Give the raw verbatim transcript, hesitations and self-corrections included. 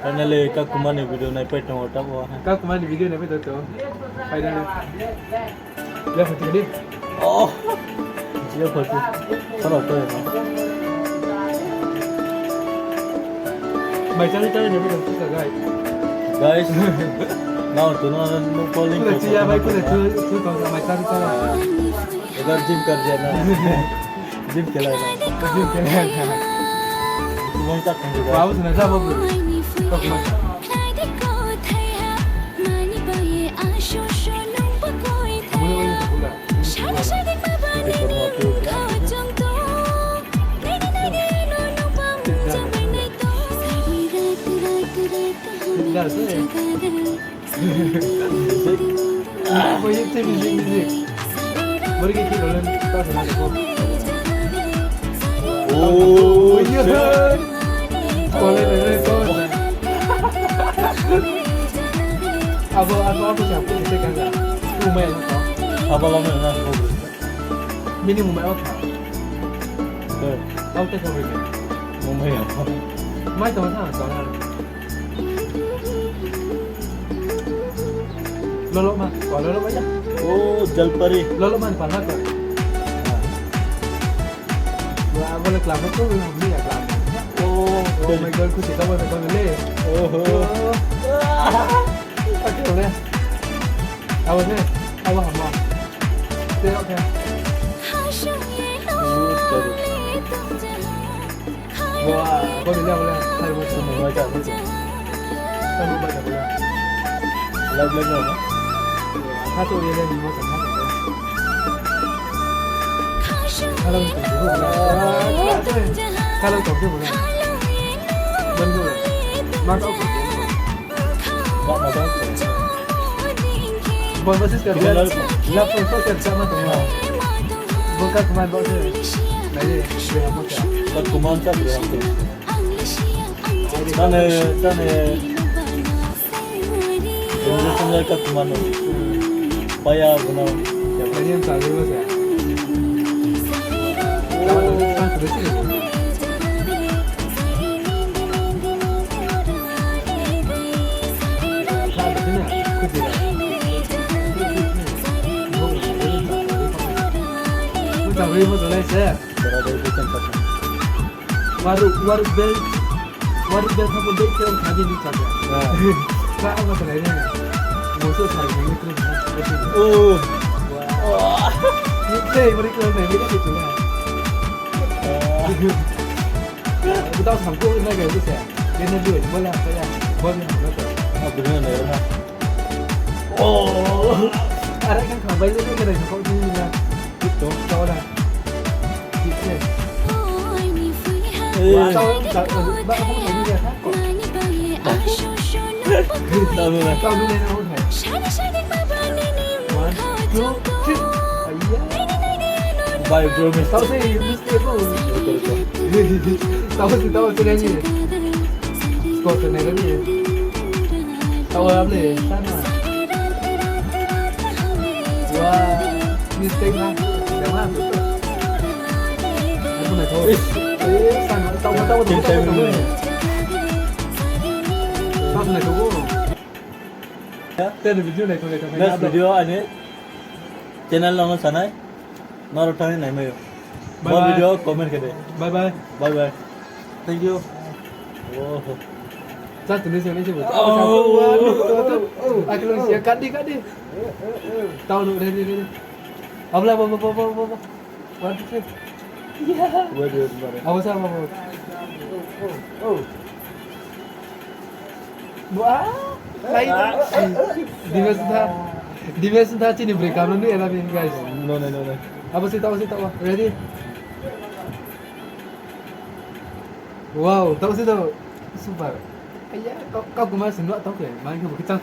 Finally, Kakuma ni video naipai tong ou, tamo. Kakuma ni video naipai tong ou. Finally. Ya, photo ni. Oh. Ya, photo. Sara to ya. Mai chari chari naipai tong ou, guys. Guys. Now to no, no calling. Kule chiya bai, kule chu, chu tong mai chari chari. Ebar gym kar jana. Gym khelai na. Gym khelai na. Gym kar thang juga. Babu suna sa babu. Oye, este music, music. Bori ke kiro len, ta sana ko. Oh, shit. Kole le, le, ko. Abo, abo, abo siya, ko, este kanga. Umai, ko. Abo lama na, ko. Minimum mai abo kha. Abo te kha bori ke. Umai ya. Mai tong sa, tong sa. Lolo ma, o lolo ma ya. Oh, jalpari. Lolo ma ni palma ko. Wa, abo le klam ko, ni ya klam. Oh, oh my God, kusi ka bo le. Oh. Oke, le. Abo se, abo hamo. Te, oke. Oh, sorry. Wah, kau ni apa le? Saya buat semua baca, baca. Saya buat baca, baca. Live, live, live. Satu dia, dia ni, baca, baca. Kalau tak, dia boleh. Kalau tak, dia boleh. Bantu. Mantap. Bak ma bak. Bon, bo se love song, love song, song, song, song, song. Bo Kakuma bo se. Nai de, bre ha mo sa. Kakuma sa, bre ha mo. Tane, tane. Bo se song lai Kakuma no. Paya bo no. Nai de, sa, bre bo se. Kakuma no, sa, bre se. Waru, waru bel, waru bel kha bo dei khe ang kha di ni kha. Kha ang kha nai ni. Bo so sa ni ni kru. Oh. Wow. Ni khe, waru kru nai ni khe tu na. Butang sangko na ga bisa. Dia na dua, bola apa ya? Bola apa? Ah, benar, benar. Oh. Ada kan kau bayi tu kan ada kau tu ya. Itu kau dah. Gitu. Eh. Tahu, tahu, tahu, tahu, tahu, tahu. Tahu, tahu, tahu. One, two, three. Bye, bro. Tahu sih, ini sih, bro. Tahu sih, tahu sih, ni. Score sih, ni. Tahu apa ni? Sana. Wah, mistake lah. Jangan. Aku nak tahu. Eh, sana. Tahu, tahu, tahu, tahu, tahu. Tahu, tahu, tahu. Next video aini channel no sanai. Nrao thani naimai ou. Bye bye. Bo video comment khe de. Bye bye. Bye bye. Thank you. Oh. Chá tini se nai se bo. Oh. Aku lo sia kadi kadi. Tau no ready ready. Abla bo bo bo bo bo. One, two, three. Abo sa, abo. Wah, lain. Dimes tha. Dimes tha chini break up ni ena bin, guys. No, no, no, no. Abo si tau, si tau. Ready? Wow, tau si tau. Super. Aya, kau, kau kuma si no tau ke. Main ke bukit chang tu.